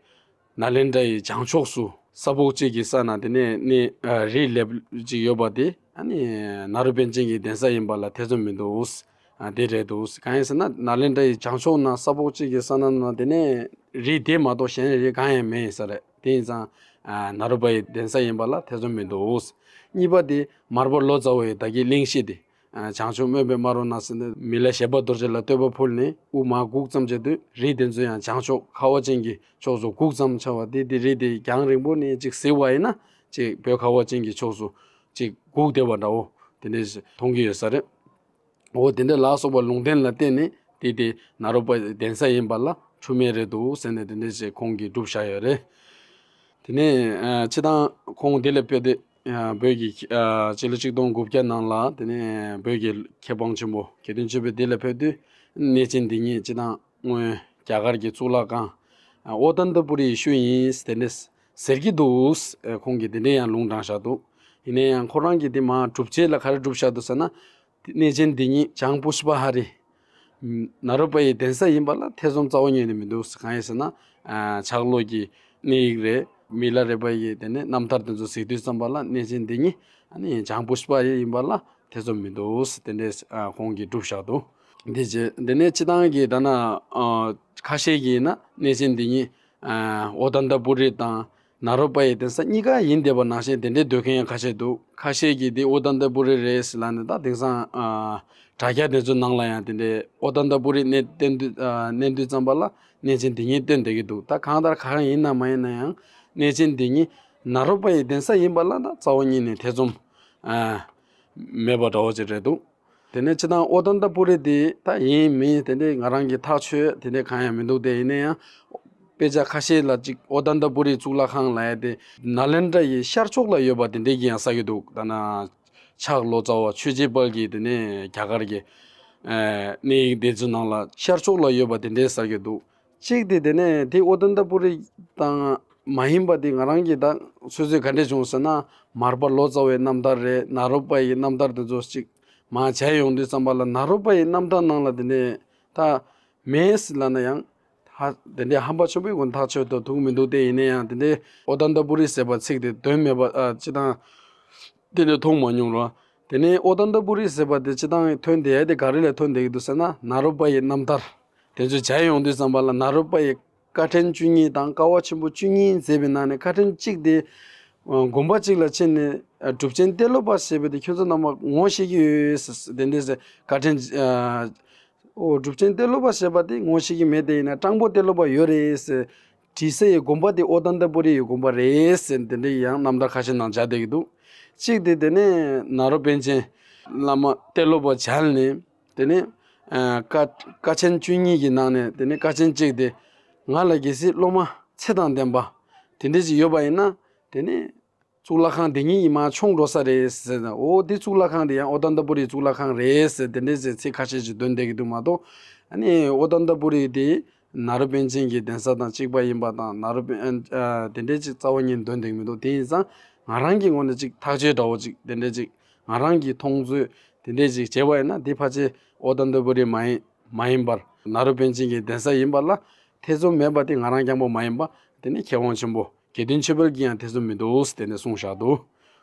ནཱ་ལེནྡྲ་ཡི་བྱང་ཕྱོགས་སུ་ས་ཕོག་ཅིག་གི་ས་ན་དེ་ནས་ནི་ཨ་རི་ལེབ་ཅིག་ཡོད་པ་དེ་ཨ་ནི་ནཱ་རོ་པཎ་ཆེན་གྱི་གདན་ས་ཡིན་པ་ལ་ཐེ་ཚོམ་མི་འདུག། ཨ་དེ་རེད་འདུག། གང་ཡིན་ཟེར་ན་ནཱ་ལེནྡྲ་ཡི་བྱང་ཕྱོགས་ན་ས་ཕོག་ཅིག་གི་ས་ན་ན་དེ་ནས་རི་དེ་མ་གཏོགས་གཞན་རི་གང་ཡང་མེད་ས་རེད། དེ་ཡིན་ཙང་ཨ་ནཱ་རོ་པ་ཡི་གདན་ས་ཡིན་པ་ལ་ཐེ་ཚོམ་མི་འདུག། གཉིས་པ་དེ་མར་པ་ལོ་ཙཱ་བ་ཡི་ད་གིན་གླེང་གཞི་དེ། ཨ་བྱང་ཕྱོགས་སྨོན་པའི་སྨག་རུམ་ན་ཟེར་ནས་མི་ལ་བཞད་པ་རྡོ་རྗེ་ལ་བསྟོད་པ་ཕུལ་ནས་དབུ་མར་གུག་ཙམ་བྱས་དུས་རི་དེ་ཚོ་ཡང་བྱང་ཕྱོགས་ཁ་བ་ཅན་གྱི་ཕྱོགས་སུ་གུག་ཙམ་ཆགས་པ་དེ། དེ་རི་དེ་རྒྱང་རིང་པོ་ནས་ཅིག་གཟིགས་པ་ཡིན་ན་ཅིག་བོད་ཁ་བ་ཅན་གྱི་ཕྱོགས་སུ་ཅིག་གུག་བསྡད་པ་འདྲ་བོ་དེ་འདྲས་མཐོང་གི་ཡོད་ས་རེད། འོ་དེ་འདྲ་ལ་སོགས་པ་ལུང་བསྟན་ལ་བརྟེན་ནས་དེ་དེ་ནཱ་རོ་པ་གདན་ས་ཡིན་པ་ལ་འཁྲུལ་མེད་རེད་འདུག་ཟེར་ནས་དེ་འདྲས་ཅིག་ཁོང་གིས་སྒྲུབ་བཞག་ཡོད་རེད། དེ་ནས་ཨ་སྤྱིར་བཏང་ཁོང་དེ་ལ་ཕེབས་ཏེ་ཨ་བོད་ཀྱི་ཨ་སྤྱི་ལོ་ཆིག་སྟོང་དགུ་བརྒྱ་ནང་ལ་དེ་ནས་བོད་ཀྱི་མཁས་དབང་ཆེན་པོ་དགེ་འདུན་ཆོས་འཕེལ་དེ་ལ་ཕེབས་དུས་གནས་ཆེན་འདི་ཉིད་སྤྱིར་བཏང་སྔོན་རྒྱ་གར་གྱི་གཙུག་ལག་ཁང་ཨ་ཨོ་དན་ཏ་པུ་རི་ཡི་ཤུལ་ཡིན་དེ་འདྲ་ཟེར་གྱི་འདུག། ཨ་ཁོང་གིས་དེ་འདྲ་ཡང་ལུང་དྲངས་བཞག་འདུག། ཡིན་ན་ཡང་ཁོ་རང་གིས་དེ་མར་སྒྲུབ་བྱེད་ལ་ག་རེ་སྒྲུབ་བཞག་འདུག་ཟེར་ན། གནས་ཆེན་འདི་ཉིད་བྱང་པུཤ་པ་ཧ་རི། ནཱ་རོ་པ་ཡི་གདན་ས་ཡིན་པ་ལ་ཐེ་ཚོམ་རྩ་བ་ཉིད་ནས་མི་འདུག། གང་ཡིན་ཟེར་ན། ཨ་ཕྱག་ལོགས་ཀྱི་གནས་ཡིག་རེད། མི་ལ་རས་པ་ཡི་དེ་ནས་རྣམ་ཐར་དེ་ཚོ་གཟིགས་དུས་ཙམ་པ་ལ་གནས་ཆེན་འདི་ཉིད་ཨ་ནི་བྱང་པུཤ་པ་ཧ་རི་ཡིན་པ་ལ་ཐེ་ཚོམ་མི་འདུག། དེ་འདྲས་ཨ་ཁོང་གིས་སྒྲུབ་བཞག་འདུག། འདི་རྗེས་དེ་ནས་སྤྱིར་བཏང་གི་ད་ན་ཨ་ཁ་ཤས་ཀྱིས་ན་གནས་ཆེན་འདི་ཉིད་ཨ་ཨོ་དན་ཏ་པུ་རི་དང་། ནཱ་རོ་པ་ཡི་གདན་ས་གཉིས་ཀ་ཡིན་བསྡད་པ་ནང་བཞིན་དེ་འདྲའི་འདོད་མཁན་ཡང་ཁ་ཤས་འདུག། ཁ་ཤས་ཀྱིས་འདི་ཨོ་དན་ཏ་པུ་རི་རེད་ཟེར་ལབ་ནས། ད་དེང་སང་ཨ་དྲ་རྒྱ་དེ་ཚོའི་ནང་ལ་ཡང་དེ་འདྲའི་ཨོ་དན་ཏ་པུ་རི་གནས་བསྟན་དུས་ཨ་བསྣན་དུས་ཙམ་པ་ལ་གནས་ཆེན་འདི་ཉིད་བསྟན་བསྡད་ཀྱི་འདུག། ད་གང་ལྟར་གང་ཡིན་ན་མ་ཡིན་ན་ཡང་གནས་ཆེན་འདི་ཉིད་ནཱ་རོ་པ་ཡི་གདན་ས་ཡིན་པ་ལ་ད་རྩ་བ་ཉིད་ནས་ཐེ་ཚོམ་ཨ་མེད་པ་འདྲ་བོ་ཅིག་རེད་འདུག། དེ་ནས་སྤྱིར་བཏང་ཨོ་དན་ཏ་པུ་རི་དེ་ད་ཡིན་མིན་དེ་འདྲའི་ང་རང་གི་ཐག་ཆོད་དེ་འདྲའི་གང་ཡང་མི་འདུག་སྟེ། ཡིན་ན་ཡང་དཔེ་ཆ་ཁ་ཤས་ལ་ཅིག་ཨོ་དན་ཏ་པུ་རི་གཙུག་ལག་ཁང་ལབ་ཡ་དེ་ནཱ་ལེནྡྲ་ཡི་ཤར་ཕྱོགས་ལ་ཡོད་པ་དེ་འདྲའི་གི་ཡང་ཟེར་གྱི་འདུག། ད་ན་ཕྱག་ལོ་ཙཱ་བ་ཆོས་རྗེ་དཔལ་གྱིས་དེ་ནས་རྒྱ་གར་གྱི་ཨ་གནས་ཡིག་དེ་ཚོའི་ནང་ལ་ཤར་ཕྱོགས་ལ་ཡོད་པ་དེ་འདྲའི་ཟེར་གྱི་འདུག། གཅིག་དེ་དེ་ནས་དེ་ཨོ་དན་ཏ་པུ་རི་དང་མ་ཡིན་པ་དེ་ང་རང་གིས་ད་ཚོད་ཚོད་ག་འདྲས་བྱུང་ཟེར་ན། མར་པ་ལོ་ཙཱ་བའི་རྣམ་ཐར་རེད། ནཱ་རོ་པ་ཡི་རྣམ་ཐར་དེ་ཚོ་ཅིག་མར་མཇལ་ཡོང་དུས་ཙམ་པ་ལ་ནཱ་རོ་པ་ཡི་རྣམ་ཐར་ནང་ལ་དེ་འདྲས་ད་མེད་ཟེར་ལབ་ན་ཡང་ཧ་དེ་འདྲས་ཧམ་པ་ཆེན་པོའི་སྒོ་ནས་ཐག་ཆོད་དོ་ཐུག་མི་འདུག་སྟེ། ཡིན་ན་ཡང་དེ་འདྲས་ཨོ་དན་ཏ་པུ་རི་ཟེར་བ་ཚིག་དེ་དོན་མེད་པ་ཨ་སྤྱིར་བཏང་དེ་འདྲས་མཐོང་མ་མྱོང་རོ། དེ་ནས་ཨོ་དན་ཏ་པུ་རི་ཟེར་བ་དེ་སྤྱིར་བཏང་ཐོན་བསྡད་ཡ་དེ་ག་རེ་ལ་ཐོན་བསྡད་ཀྱི་འདུག་ཟེར་ན། ནཱ་རོ་པ་ཡི་རྣམ་ཐར། དེ་ཚོ་མཇལ་ཡོང་དུས་ཙམ་པ་ལ་ནཱ་རོ་པ་ཡིས་དཀའ་ཕྲན་བཅུ་གཉིས་དང་དཀའ་བ་ཆེན་པོ་བཅུ་གཉིས་མཛད་པའི་ནང་ནས་དཀའ་ཕྲན་གཅིག་དེ། ཨ་དགོན་པ་གཅིག་ལ་ཕྱིན་ནས་ཨ་གྲུབ་ཆེན་ཏེ་ལོ་པ་ཞེས་པ་དེ་ཁྱོད་ཚོ་རྣམ་པ་ངོ་ཤེས་ཀྱི་ཡོད་ཟེར། དེ་འདྲ་ཟེར། དཀའ་ཕྲན་ཨ་ཨོ་གྲུབ་ཆེན་ཏེ་ལོ་པ་ཞེས་པ་དེ་ངོ་ཤེས་ཀྱི་མེད། དེ་ཡིན་ན་སྤྲང་པོ་ཏེ་ལོ་པ་ཡོད་རེད་ཟེར། དྲི་ཟའི་དགོན་པ་དེ་ཨོ་དན་ཏ་པུ་རི་ཡི་དགོན་པ་རེད་ཟེར། དེ་འདྲ་ཡང་རྣམ་ཐར་ཁ་ཤས་ནང་མཇལ་བསྡད་ཀྱི་འདུག་གཅིག་དེ་དེ་ནས་ནཱ་རོ་པཎ་ཆེན་བླ་མ་ཏེ་ལོ་པ་མཇལ་ནས། དེ་ནས་ཨ་དཀའ་དཀའ་ཆེན་བཅུ་གཉིས་ཀྱི་ནང་ནས་དེ་ནས་དཀའ་ཆེན་གཅིག་དེ། ང་ལ་གལ་སྲིད་སློབ་མ་ཚེ་དང་ལྡན་པ་དེ་འདྲ་ཞིག་ཡོད་པ་ཡིན་ན། དེ་ནས་གཙུག་ལག་ཁང་དེ་ཉིད་ཡིད་མ་མཆོང་འགྲོ་ས་རེད་ཟེར་ན། འོ་དེ་གཙུག་ལག་ཁང་དེ་ཡང་ཨོ་དན་ཏ་པུ་རིའི་གཙུག་ལག་ཁང་རེད་ཟེར། དེ་འདྲ་ཟེར་ཚིག་ཁ་ཤས་ཤིག་འདོན་བསྡད་ཀྱི་འདུག་མ་གཏོགས། ཨ་ནི་ཨོ་དན་ཏ་པུ་རི་དེ་ནཱ་རོ་པཎ་ཆེན་གྱི་གདན་ས་དང་གཅིག་པ་ཡིན་པ་དང་། ནཱ་རོ་པཎ་ཨ་དེ་འདྲ་ཅིག་རྩ་བ་ཉིད་འདོན་བསྡད་ཀྱི་མི་འདུག་དེ་ཡིན་ཙང་ང་རང་གི་ངོས་ནས་ཅིག་ཐག་གཅོད་འདྲ་བོ་ཅིག་དེ་འདྲ་ཅིག་ང་རང་གིས་མཐོང་ཚོད་དེ་འདྲས་ཅིག་བྱས་པ་ཡིན་ན། འདི་ཕལ་ཆེར་ཨོ་དན་ཏ་པུ་རི་མ་ཡིན་མ་ཡིན་པར། ནཱ་རོ་པཎ་ཆེན་གྱི་གདན་ས་ཡིན་པ་ལ་ཐེ་ཚོམ་མེད་པ་དེ་ང་རང་རྐྱང་པ་མ་ཡིན་པ། དེ་ནི་མཁས་དབང་ཆེན་པོ་དགེ་འདུན་ཆོས་འཕེལ་གྱིས་ཡང་ཐེ་ཚོམ་མི་འདུག་དེ་ནས་གསུངས་བཞག་འདུག་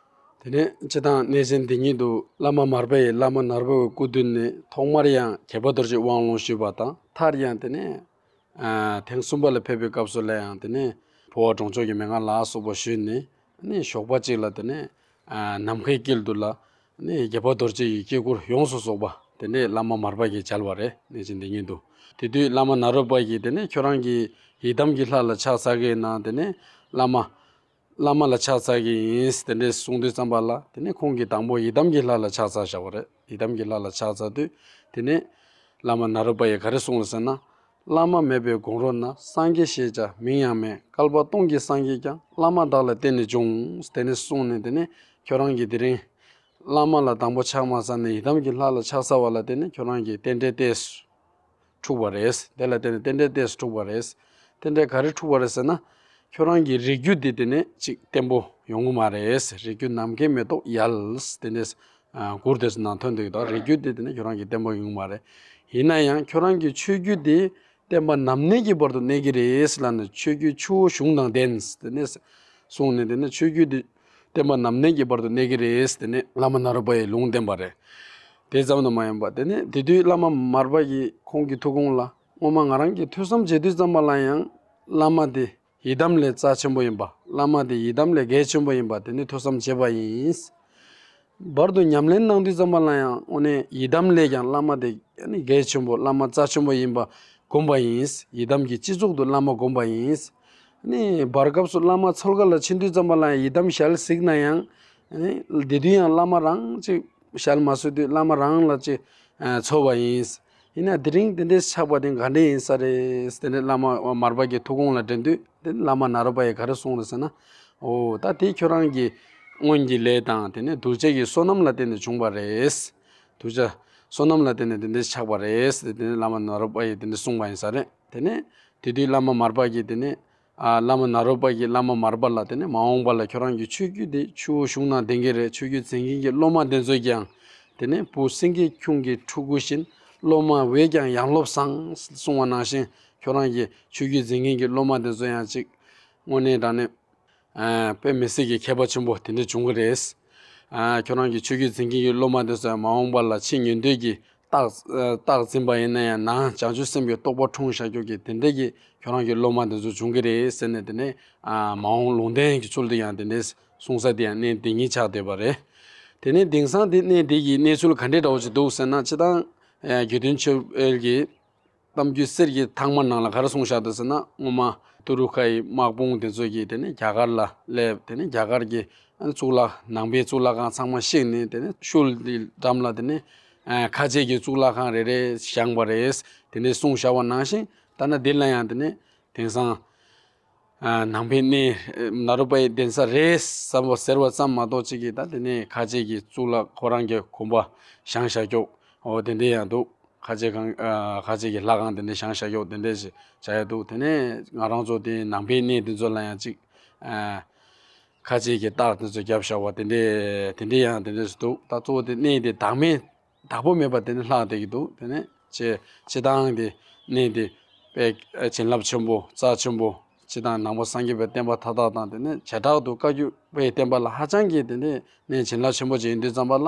དེ་ནས་སྤྱིར་བཏང་གནས་ཆེན་འདི་ཉིད་དུ་བླ་མ་མར་པ་ཡིས་བླ་མ་ནཱ་རོ་པའི་སྐུ་མདུན་ནས་ཐོག་མར་ཡང་དགྱེས་པ་རྡོ་རྗེ་དབང་ལུང་ཞུས་པ་དང་། མཐར་ཡང་དེ་ནས་ཨ་ཐེངས་གསུམ་པ་ལ་ཕེབས་པའི་སྐབས་སུ་ལ་ཡང་དེ་ནས་འཕོ་བ་གྲོང་ཆོག་གི་མན་ངག་ལ་སོགས་པ་ཞུས་ནས། ནི་ཞོགས་པ་གཅིག་ལ་དེ་ནས་ཨ་ནམ་མཁའི་དཀྱིལ་དུ་ལ་ནི་དགྱེས་པ་རྡོ་རྗེ་ཡི་དཀྱིལ་འཁོར་ཡོངས་སུ་རྫོགས་པ་དེ་འདྲས་བླ་མ་མར་པ་གིས་མཇལ་བ་རེད། གནས་ཆེན་འདི་ཉིད་དུ། དེ་དུས་བླ་མ་ནཱ་རོ་པ་གིས་དེ་ནས་ཁྱོད་རང་གིས་ཡི་དམ་གྱི་ལྷ་ལ་ཕྱག་འཚལ་གྱི་ཡིན་ན། དེ་ནས་བླ་མ་བླ་མ་ལ་ཕྱག་འཚལ་གྱི་ཡིན་དེ་འདྲས་གསུངས་དུས་ཙམ་པ་ལ། དེ་ནས་ཁོང་གིས་དང་པོ་ཡི་དམ་གྱི་ལྷ་ལ་ཕྱག་འཚལ་བཞག་པ་རེད། ཡི་དམ་གྱི་ལྷ་ལ་ཕྱག་འཚལ་དུས་དེ་ནས་བླ་མ་ནཱ་རོ་པ་ཡིས་ག་རེ་གསུངས་རེད་ཟེར་ན། བླ་མ་མེད་པའི་གོང་རོལ་ན། སངས་རྒྱས་ཞེས་བྱ་མིང་ཡང་མེད། བསྐལ་པ་སྟོང་གི་སངས་རྒྱས་ཀྱང་། བླ་མ་དག་ལ་བརྟེན་ནས་འབྱུང་། དེ་ནས་གསུངས་ནས། དེ་ནས་ཁྱོད་རང་གིས་དེ་རིང་བླ་མ་ལ་དང་པོ་ཕྱག་མ་འཚལ་ནས་ཡི་དམ་གྱི་ལྷ་ལ་ཕྱག་འཚལ་བ་ལ་བརྟེན་ནས་ཁྱོད་རང་གི་རྟེན་འབྲེལ་ཏོག་ཙམ་འཁྲུགས་པ་རེད། དེ་ལ་བརྟེན་ནས་རྟེན་འབྲེལ་ཏོག་ཙམ་འཁྲུགས་པ་རེད། རྟེན་འབྲེལ་ག་རེ་འཁྲུགས་པ་རེད་ཟེར་ན། ཁྱོད་རང་གི་རིགས་རྒྱུད་དེ་དེ་ནས་ཅིག་བརྟན་པོ་ཡོང་གི་མ་རེད། རིགས་རྒྱུད་ནམ་མཁའི་མེ་ཏོག་ཡལ། དེ་ནས་ཨ་མགུར་དེ་ཚོ་ནང་ཐོན་འདུག་ད་རིགས་རྒྱུད་དེ་དེ་ནས་ཁྱོད་རང་གི་བརྟན་པོ་ཡོང་གི་མ་རེད། ཡིན་ན་ཡང་ཁྱོད་རང་གི་ཆོས་བརྒྱུད་དེ་བསྟན་པ་ནམ་གནས་ཀྱི་བར་དུ་གནས་ཀྱི་རེད་ལབ་ནས། ཆོས་བརྒྱུད་ཆུ་བོ་གཞུང་དང་ལྡན། དེ་ནས་གསུངས་ནས། དེ་ནས་ཆོས་བརྒྱུད་དེ་བསྟན་པ་ནམ་གནས་ཀྱི་བར་དུ་གནས་ཀྱི་རེད། དེ་ནས་བླ་མ་ནཱ་རོ་པ་ཡིས་ལུང་བསྟན་པ་རེད། དེ་ཙམ་དུ་མ་ཡིན་པར་དེ་ནས་དེ་དུས་བླ་མ་མར་པ་ཡིས་ཁོང་གི་ཐུགས་དགོངས་ལ། སྔོན་མ་ང་རང་གིས་ཐོས་བསམ་བྱེད་དུས་ཙམ་པ་ལ་ཡང་བླ་མ་དེ་ཡི་དམ་ལས་རྩ་ཆེན་པོ་ཡིན་པ། བླ་མ་དེ་ཡི་དམ་ལས་གལ་ཆེན་པོ་ཡིན་པ་དེ་ནི་ཐོས་བསམ་བྱས་པ་ཡིན། བར་དུ་ཉམས་ལེན་གནང་དུས་ཙམ་པ་ལ་ཡང་། དངོས་གནས་ཡི་དམ་ལས་ཀྱང་བླ་མ་དེ་ནི་གལ་ཆེན་པོ། བླ་མ་རྩ་ཆེན་པོ་ཡིན་པ་སྒོམ་པ་ཡིན། ཡི་དམ་གྱི་སྤྱི་གཙུག་ཏུ་བླ་མ་སྒོམ་པ་ཡིན། ནི་བར་སྐབས་སུ་བླ་མ་འཚོལ་ག་ལ་ཕྱིན་དུས་ཙམ་པ་ལ་ཡང་ཡི་དམ་ཞལ་གཟིགས་ན་ཡང་། ནི་དེ་དུས་ཡང་བླ་མ་རང་ཅིག་ཞལ་མ་གཟིགས་དུས་བླ་མ་རང་ལ་ཅིག་ཨ་འཚོལ་བ་ཡིན། ཡིན་ན་དེ་རིང་དེ་འདྲའི་ཆགས་པ་དེ་ག་འདྲ་ཡིན་ས་རེད། དེ་ནས་བླ་མ་མར་པ་གི་ཐུགས་དགོངས་ལ་དྲན་དུས། དེ་བླ་མ་ནཱ་རོ་པ་ཡིས་ག་རེ་གསུངས་རེད་ཟེར་ན། འོ་ད་དེ་ཁྱོད་རང་གི་སྔོན་གྱི་ལས་དང་། དེ་ནས་གདུལ་བྱ་གི་བསོད་ནམས་ལ་བརྟེན་ནས་བྱུང་བ་རེད། གདུལ་བྱ་བསོད་ནམས་ལ་བརྟེན་ནས་དེ་འདྲའི་ཆགས་པ་རེད། དེ་ནས་བླ་མ་ནཱ་རོ་པ་ཡིས་དེ་འདྲ་གསུངས་པ་ཡིན་ས་རེད། དེ་ནས་དེ་དུས་བླ་མ་མར་པ་གིས་དེ་ནས། ཨ་བླ་མ་ནཱ་རོ་པ་གིས་བླ་མ་མར་པ་ལ་དེ་ནས་མ་འོངས་པ་ལ་ཁྱོད་རང་གི་ཆོས་བརྒྱུད་དེ་ཆུ་བོ་གཞུང་ནང་ལྡན་གྱི་རེད། ཆོས་བརྒྱུད་འཛིན་མཁན་གྱི་སློབ་མ་དེ་ཚོས་ཀྱང་དེ་ནས་བུ་སེང་གེ་ཁྱུང་གི་ཕྲུ་གུ་བཞིན། སློབ་མ་བས་ཀྱང་ཡང་སློབ་བཟང་གསུངས་པ་ནང་བཞིན། ཁྱོད་རང་གི་ཆོས་བརྒྱུད་འཛིན་མཁན་གྱི་སློབ་མ་དེ་ཚོ་ཡང་ཅིག་དངོས་གནས་དྲང་གནས་ཨ་དཔེ་མི་སྲིད་ཀྱི་མཁས་པ་ཆེན་པོ་དེ་འདྲ་བྱུང་གི་རེད། ཨ་ཁྱོད་རང་གི་ཆོས་བརྒྱུད་འཛིན་མཁན་གྱི་སློབ་མ་དེ་ཚོ་ཡང་མ་འོངས་པ་ལ་ཕྱི་ཉན་ཐོས་ཀྱི་རྟགས་རྟགས་འཛིན་པ་ཡིན་ན་ཡང་། ནང་བྱང་ཆུབ་སེམས་ཀྱི་རྟོགས་པ་འཁྲུངས་བཞག་རྒྱུ་གི་དེ་འདྲ་གི་ཁྱོད་རང་གི་སློབ་མ་དེ་ཚོ་བྱུང་གི་རེད་ཟེར་ནས། དེ་ནས་ཨ་མ་འོངས་ལུང་བསྟན་གྱི་ཚུལ་དུ་ཡང་དེ་འདྲའི་གསུང་ས་དེ་ཡང་གནས་འདི་ཉིད་ཆགས་བསྡད་པ་རེད། དེ་ནས་དེང་སང་དེ་གནས་འདི་གི་གནས་ཚུལ་ག་འདྲའི་འདྲ་བོ་ཞིག་འདུག་ཟེར་ན། སྤྱིར་བཏང་ཨ་དགེ་འདུན་ཆོས་འཕེལ་གྱི་གཏམ་རྒྱུད་གསེར་གྱི་ཐང་མ་ནང་ལ་ག་རེ་གསུངས་བཞག་འདུག་ཟེར་ན། སྔོན་མ་ཏུ་རུ་ཁ་ཡི་དམག་དཔུང་དེ་ཚོ་གིས་དེ་ནས་རྒྱ་གར་ལ་སླེབས། དེ་ནས་རྒྱ་གར་གྱི་གཙུག་ལག་ནང་པའི་གཙུག་ལག་ཁང་ཚང་མ་བཤིག་ནས། དེ་ནས་ཤུལ་དེའི་འགྲམ་ལ་དེ་ནས་ཨ་ཁ་ཆེ་གི་གཙུག་ལག་ཁང་རེ་རེ་བཞེངས་པ་རེད། དེ་ནས་གསུངས་བཞག་པ་ནང་བཞིན། ད་ནི་འདི་ལ་ཡང་དེ་ནས་དེང་སང་ཨ་ནང་པའི་གནས་ནཱ་རོ་པའི་གདན་ས་རེད་བསམ་པ་ཟེར་བ་ཙམ་མ་གཏོགས། ཅིག་གིས་ད་དེ་ནས་ཁ་ཆེ་གི་གཙུག་ལག་ཁོ་རང་གི་དགོན་པ་བཞེངས་བཞག་རྒྱུ། འོ་དེ་འདྲ་ཡང་འདུག་ཁ་ཆེ་ཁང་། ཨ་ཁ་ཆེ་གི་ལྷ་ཁང་དེ་འདྲ་བཞེངས་བཞག་རྒྱུ་དེ་འདྲ་ཞིག་བྱ་ཡ་འདུག་དེ་ནས་ང་རང་ཚོ་དེ་ནང་པའི་གནས་དེ་ཚོ་ལ་ཡང་ཅིག་ཨ་ཁ་ཆེ་གི་རྟགས་དེ་ཚོ་བརྒྱབ་བཞག་པ་དེ་འདྲ་དེ་འདྲ་ཡང་དེ་འདྲ་ཞིག་འདུག་ད་གཙོ་བོ་དེ་གནས་དེ་བདག་མེད་བདག་པོ་མེད་པ་དེ་ནི་ལྷག་བསྡད་ཀྱི་འདུག་དེ་ནས་སྤྱི་སྤྱི་བཏང་དེ་གནས་དེ་དཔེ་བྱིན་རླབས་ཆེན་པོ་རྩ་ཆེན་པོ། སྤྱི་བཏང་ནང་པ་སངས་རྒྱས་པའི་བསྟན་པ་མཐའ་དག་དང་། དེ་ནས་བྱེ་བྲག་ཏུ་བཀའ་བརྒྱུད་པའི་བསྟན་པ་ལ་ཧ་ཅང་གི་དེ་ནས་གནས་བྱིན་རླབས་ཆེན་པོ་ཅིག་ཡིན་དུས་ཙམ་པ་ལ།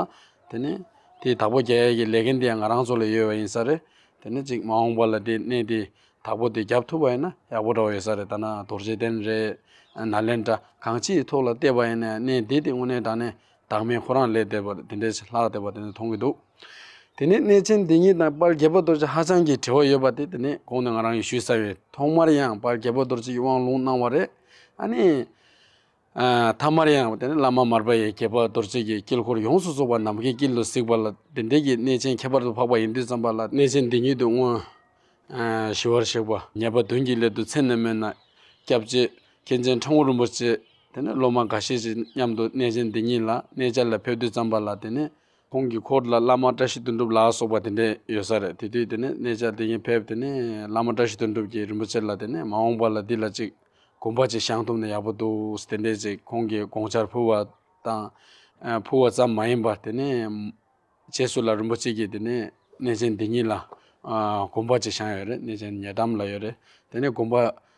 དེ་ནས་དེའི་བདག་པོ་རྒྱག་ཡས་ཀྱི་ལས་འགན་དེ་ཡང་ང་རང་ཚོ་ལ་ཡོད་པ་ཡིན་ས་རེད། དེ་ནས་ཅིག་མ་འོངས་པ་ལ་དེ་གནས་དེ་བདག་པོ་དེ་རྒྱབ་ཐུབ་པ་ཡིན་ན་ཡག་པོ་འདྲ་བོ་ཡོད་ས་རེད། ད་ན་རྡོ་རྗེ་གདན་རེད། ནཱ་ལེནྡྲ་གང་ཅིའི་ཐོག་ལ་བལྟས་པ་ཡིན་ན་གནས་དེ་དེ་དངོས་གནས་དྲང་གནས་བདག་མེད་ཁོ་རང་ལས་བསྡད་པ་དེ་འདྲའི་ལྷག་བསྡད་པ་དེ་འདྲ་མཐོང་གི་འདུག་དེ་ནས་གནས་ཆེན་འདི་ཉིད་དང་དཔལ་དགྱེས་པ་རྡོ་རྗེ་ཧ་ཅང་གི་འབྲེལ་བ་ཡོད་པ་དེ་དེ་ནས་གོང་ནས་ང་རང་གིས་ཞུས་ཚར་བའི་ཐོག་མར་ཡང་དཔལ་དགྱེས་པ་རྡོ་རྗེ་ཡི་དབང་ལུང་གནང་བ་རེད། ཨ་ནི། ཨ། ཐ་མར་ཡང་དེ་ནི་བླ་མ་མར་པ་ཡི་དགྱེས་པ་རྡོ་རྗེ་གི་དཀྱིལ་འཁོར་ཡོངས་སུ་རྫོགས་པ་ནམ་མཁའི་དཀྱིལ་དུ་གཟིགས་པ་ལ་དེ་འདྲའི་གི་གནས་ཆེན་ཁྱད་པར་དུ་འཕགས་པ་ཡིན་དུས་ཙམ་པ་ལ་གནས་ཆེན་འདི་ཉིད་དུ་སྔོན། ཨ། ཞི་བར་གཤེགས་པ་ཉེར་པ་བདུན་གྱི་སླད་དུ་མཚན་ནས་སྨོས་ན་སྐྱབས་རྗེ་མཁན་ཆེན་ཁྲ་འགུ་རིན་པོ་ཆེ་དེ་ནི་སློབ་མ་འགའ་ཤས་ཀྱིས་མཉམ་དུ་གནས་ཆེན་འདི་ཉིད་ལ་གནས་མཇལ་ལ་ཕེབས་དུས་ཙམ་པ་ལ་དེ་ནི་ཁོང་གི་འཁོར་ལ་བླ་མ་བཀྲ་ཤིས་དོན་གྲུབ་ལ་སོགས་པ་དེ་འདྲ་ཡོད་ས་རེད། དེ་དུས་དེ་ནི་གནས་མཇལ་དེ་ཉིད་ཕེབས་དེ་ནི་བླ་མ་བཀྲ་ཤིས་དོན་གྲུབ་ཀྱིས་རིན་པོ་ཆེ་ལ་དེ་ནི་མ་འོངས་པ་ལ་འདི་ལ་ཅིག་དགོན་པ་ཅིག་བཞེངས་ཐུབ་ན་ཡག་པོ་འདུག་དེ་འདྲས་ཅིག་ཁོང་གིས་དགོངས་འཆར་ཕུལ་བ་དང་། ཨ། ཕུལ་བ་ཙམ་མ་ཡིན་པར་དེ་ནས་རྗེས་སུ་ལ་རིན་པོ་ཆེ་གིས་དེ་ནས་གནས་ཆེན་འདི་ཉིད་ལ། ཨ། དགོན་པ་ཅིག་བཞེངས་ཡོད་རེད། གནས་ཆེན་ཉེ་འགྲམ་ལ་ཡོད་རེད། དེ་ནས་དགོན་པ་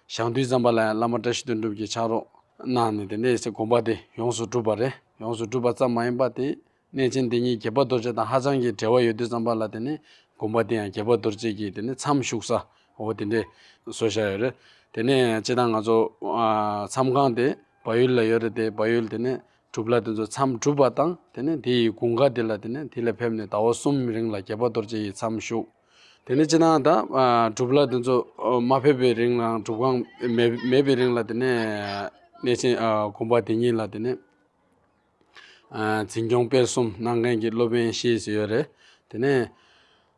བཞེངས་དུས་ཙམ་པ་ལ་ཡང་བླ་མ་བཀྲ་ཤིས་དོན་གྲུབ་ཀྱིས་ཕྱག་རོགས་གནང་ནས་དེ་འདྲས་སེ་དགོན་པ་དེ་ཡོངས་སུ་གྲུབ་པ་རེད། ཡོངས་སུ་གྲུབ་པ་ཙམ་མ་ཡིན་པ་དེ། གནས་ཆེན་འདི་ཉིད་དགྱེས་པ་རྡོ་རྗེ་དང་ཧ་ཅང་གི་འབྲེལ་བ་ཡོད་དུས་ཙམ་པ་ལ་དེ་ནི་དགོན་པ་དེ་ཡང་དགྱེས་པ་རྡོ་རྗེ་གི་དེ་ནི་མཚམས་བཞུགས་ས་འོ་དེ་འདྲས་བཟོ་བཞག་ཡོད་རེད། དེ་ནས་སྤྱིར་བཏང་ང་ཚོ། ཨ། མཚམས་ཁང་དེ་བལ་ཡུལ་ལ་ཡོད་རེད། དེ་བལ་ཡུལ་དེ་ནི་སྒྲུབ་ལྷ་དེ་ཚོ་མཚམས་སྒྲུབ་པ་དང་དེ་ནི་དེ་ཡི་དགུན་ཁ་དེ་ལ་དེ་ནི་དེ་ལ་ཕེབས་ནས་ཟླ་བ་གསུམ་རིང་ལ་དགྱེས་པ་རྡོ་རྗེ་ཡི་མཚམས་བཞུགས། དེ་ནི་སྤྱིར་བཏང་ད། ཨ། སྒྲུབ་ལྷ་དེ་ཚོ་མ་ཕེབས་པའི་རིང་ལ་སྒྲུབ་ཁང་མེད་མེད་པའི་རིང་ལ་དེ་ནི་གནས་ཆེན། ཨ། དགོན་པ་དེ་ཉིད་ལ་དེ་ནི། ཨ། འཛིན་སྐྱོང་སྤེལ་གསུམ་གནང་མཁན་གྱི་སློབ་དཔོན་ཤེས་སུ་ཡོད་རེད། དེ་ནས་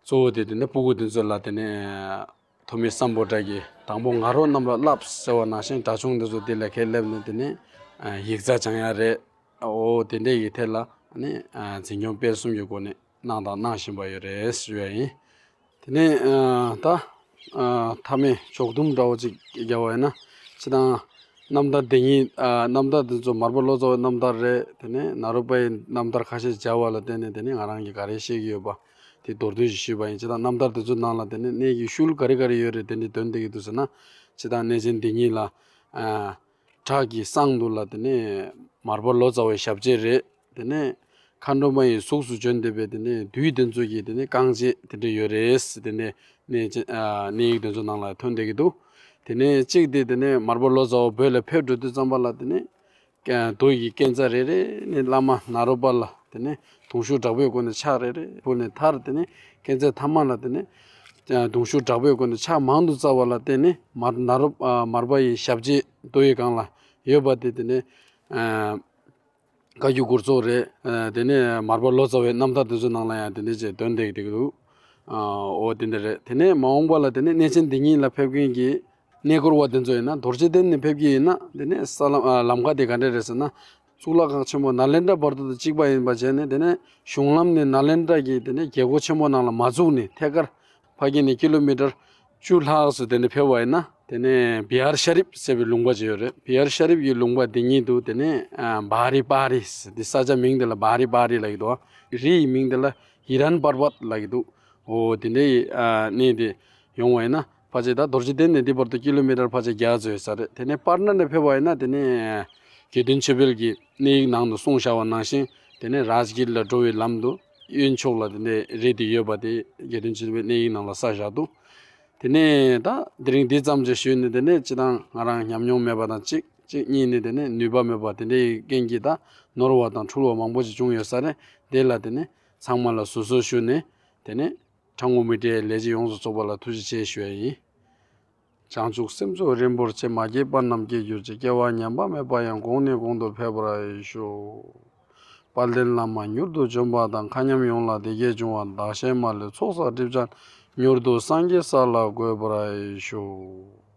གཙོ་བོ་དེ་དེ་ནས་སྤུ་གུ་དེ་ཚོ་ལ་དེ་ནས་ཐོན་མི་སམ་བྷོ་ཊ་གིས་དང་པོ་ང་རོ་རྣམས་ལ་བསླབས་ཟེར་བ་ནང་བཞིན་གྲྭ་ཆུང་དེ་ཚོ་དེ་ལ་ཁས་ལེན་ནས་དེ་ནས། ཨ། ཡིག་ཚགས་སྦྱང་ཡ་རེད། འོ་དེ་འདྲས་ཀྱི་ཐད་ལ་ནི། ཨ། འཛིན་སྐྱོང་སྤེལ་གསུམ་གྱི་སྒོ་ནས་གནང་དང་གནང་བཞིན་པ་ཡོད་རེད་ཞུ་ཡ་ཡིན། དེ་ནས། ཨ། ད། ཨ། མཐའ་མའི་ཕྱོགས་བསྡོམས་འདྲ་བོ་ཅིག་རྒྱབ་པ་ཡིན་ན། སྤྱིར་བཏང་རྣམ་ཐར་འདི་ཉིད། ཨ། རྣམ་ཐར་འདི་ཚོ་མར་པ་ལོ་ཙཱ་བའི་རྣམ་ཐར་རེད། དེ་ནས་ནཱ་རོ་པའི་རྣམ་ཐར་ཁ་ཤས་སྦྱར་བ་ལ་བརྟེན་ནས་དེ་ནས་ང་རང་གིས་ག་རེ་བཤད་ཀྱི་ཡོད་པ་དེ་མདོར་བསྡུས་ཤིག་ཞུས་པ་ཡིན། སྤྱིར་བཏང་རྣམ་ཐར་འདི་ཚོའི་ནང་ལ་དེ་ནས་གནས་ཀྱི་ཤུལ་ག་རེ་ག་རེ་ཡོད་རེད། དེ་འདྲའི་དོན་དེ་གི་འདུག་ཟེར་ན། སྤྱིར་བཏང་གནས་ཆེན་འདི་ཉིད་ལ། ཨ། བྲག་གི་བསང་དུ་ལ་དེ་ནས་མར་པ་ལོ་ཙཱ་བའི་ཞབས་རྗེས་རེད། དེ་ནས་མཁའ་འགྲོ་མ་ཡི་གཟུགས་སུ་བྱོན་བསྡད་པའི་དེ་ནས་བདུད་དེ་ཚོ་གི་དེ་ནས་རྐང་རྗེས་དེ་འདྲ་ཡོད་རེད། དེ་ནས་གནས་ཆེན། ཨ། གནས་ཡིག་དེ་ཚོ་ནང་ལ་ཐོན་བསྡད་ཀྱི་འདུག་དེ་ནས་གཅིག་དེ་དེ་ནས་མར་པ་ལོ་ཙཱ་བ་བོད་ལ་ཕེབས་འགྲོ་དུས་ཙམ་པ་ལ་དེ་ནས་རྡོ་ཡི་སྐས་འཛེག་རེ་རེ་ནས་བླ་མ་ནཱ་རོ་པ་ལ་དེ་ནས་གདུང་ཤུགས་དྲག་པོའི་སྒོ་ནས་ཕྱག་རེ་རེ་ཕུལ་ནས་མཐར་དེ་ནས་སྐས་འཛེག་ཐ་མ་ལ་དེ་ནས་གདུང་ཤུགས་དྲག་པོའི་སྒོ་ནས་ཕྱག་མང་དུ་བཙལ་བ་ལ་བརྟེན་ནས་མར་ནཱ་རོ། ཨ། མར་པ་ཡི་ཞབས་རྗེས་རྡོ་ཡི་སྒང་ལ་ཡོད་པ་དེ་དེ་ནས། ཨ། བཀའ་བརྒྱུད་མགུར་ཚོགས་རེད། ཨ། དེ་ནས་མར་པ་ལོ་ཙཱ་བའི་རྣམ་ཐར་དེ་ཚོའི་ནང་ལ་ཡང་དེ་འདྲ་ཅིག་འདོན་བསྡད་ཀྱི་འདུག་ཨ། འོ་དེ་འདྲ་རེད། དེ་ནས་མ་འོངས་པ་ལ་དེ་ནས་གནས་ཆེན་འདི་ཉིད་ལ་ཕེབས་མཁན་གྱི་གནས་སྐོར་བ་དེ་ཚོ་ཡིན་ན་རྡོ་རྗེ་གདན་ནས་ཕེབས་ཀྱི་ཡིན་ན་དེ་ནས་ས་ལམ། ཨ། ལམ་ཁ་དེ་ག་འདྲ་རེད་ཟེར་ན། གཙུག་ལག་ཁང་ཆེན་མོ་ནཱ་ལེནྡྲ་བར་དུ་དང་གཅིག་པ་ཡིན་པ་བྱས་ནས་དེ་ནས་གཞུང་ལམ་ནས་ནཱ་ལེནྡྲ་གི་དེ་ནས་རྒྱལ་སྒོ་ཆེན་མོ་ནང་ལ་མ་འཛུལ་ནས་ཐད་ཀར་ཕ་གི་ནས་ཀི་ལོ་མི་ཊར་བཅུ་ལྷག་ཙམ་དེ་ནས་ཕེབས་པ་ཡིན་ན། དེ་ནས་བི་ཧར་ཤ་རིབ་ཟེར་བའི་ལུང་པ་ཅིག་ཡོད་རེད། བི་ཧར་ཤ་རིབ་ཀྱི་ལུང་པ་འདི་ཉིད་དུ་དེ་ནས། ཨ། བྷ་རི་པ་རི་ཟེར། འདི་ས་ཆ་མིང་དེ་ལ་བྷ་རི་པ་རི་ལབ་ཀྱི་འདུག་རི་ཡི་མིང་དེ་ལ་ཧི་རན་པར་བཏ་ལབ་ཀྱི་འདུག་འོ་དེ་འདྲའི། ཨ། གནས་དེ་ཡོང་བ་ཡིན་ན་ཕལ་ཆེར་ད་རྡོ་རྗེ་གདན་ནས་འདི་བར་དུ་ཀི་ལོ་མི་ཊར་ཕལ་ཆེར་བརྒྱ་ཙམ་ཡོད་ས་རེད། དེ་ནས་པར་ན་ནས་ཕེབས་པ་ཡིན་ན་དེ་ནས་དགེ་འདུན་ཆོས་འཕེལ་གྱིས་གནས་ཡིག་ནང་དུ་གསུངས་བཞག་པ་ནང་བཞིན་དེ་ནས་རཱ་ཇ་གིར་ལ་འགྲོ་བའི་ལམ་དུ་གཡོན་ཕྱོགས་ལ་དེ་ནས་རི་དེ་ཡོད་པ་དེ་དགེ་འདུན་ཆོས་འཕེལ་གནས་ཡིག་ནང་ལ་གསལ་བཞག་འདུག་དེ་ནས་ད་དེ་རིང་འདི་ཙམ་ཅིག་ཞུས་ནས། དེ་ནས་སྤྱིར་བཏང་ང་རང་ཉམས་མྱོང་མེད་པ་དང་གཅིག་གཅིག་གཉིས་ནས་དེ་ནས་ནུས་པ་མེད་པ་དེ་འདྲའི་རྐྱེན་གྱིས་ད་ནོར་བ་དང་འཁྲུལ་བ་མང་པོ་ཞིག་བྱུང་ཡོད་ས་རེད། དེ་ལ་དེ་ནས་ཚང་མ་ལ་གཟབ་གཟབ་ཞུས་ནས་དེ་ནས་ཁྲ་ངོ་མི་ཊའི་ལས་བྱེད་ཡོངས་སུ་རྫོགས་པ་ལ་ཐུགས་རྗེ་ཆེ་ཞུ་ཡ་ཡིན། བྱང་ཆུབ་སེམས་མཆོག་རིན་པོ་ཆེ། མ་སྐྱེས་པ་རྣམས་སྐྱེ་གྱུར་ཅིག་སྐྱེ་བ་ཉམས་པ་མེད་པ་ཡང་། གོང་ནས་གོང་དུ་འཕེལ་བར་ཤོག་དཔལ་ལྡན་བླ་མ་མྱུར་དུ་བྱོན་པ་དང་། མཁའ་མཉམ་ཡོངས་ལ་བདེ་སྐྱིད་འབྱུང་བ་དང་། བདག་གཞན་མ་ལུས་ཚོགས་བསགས་སྒྲིབ་སྦྱངས། མྱུར་དུ་སངས་རྒྱས་ས་ལ་འགོད་པར་ཤོག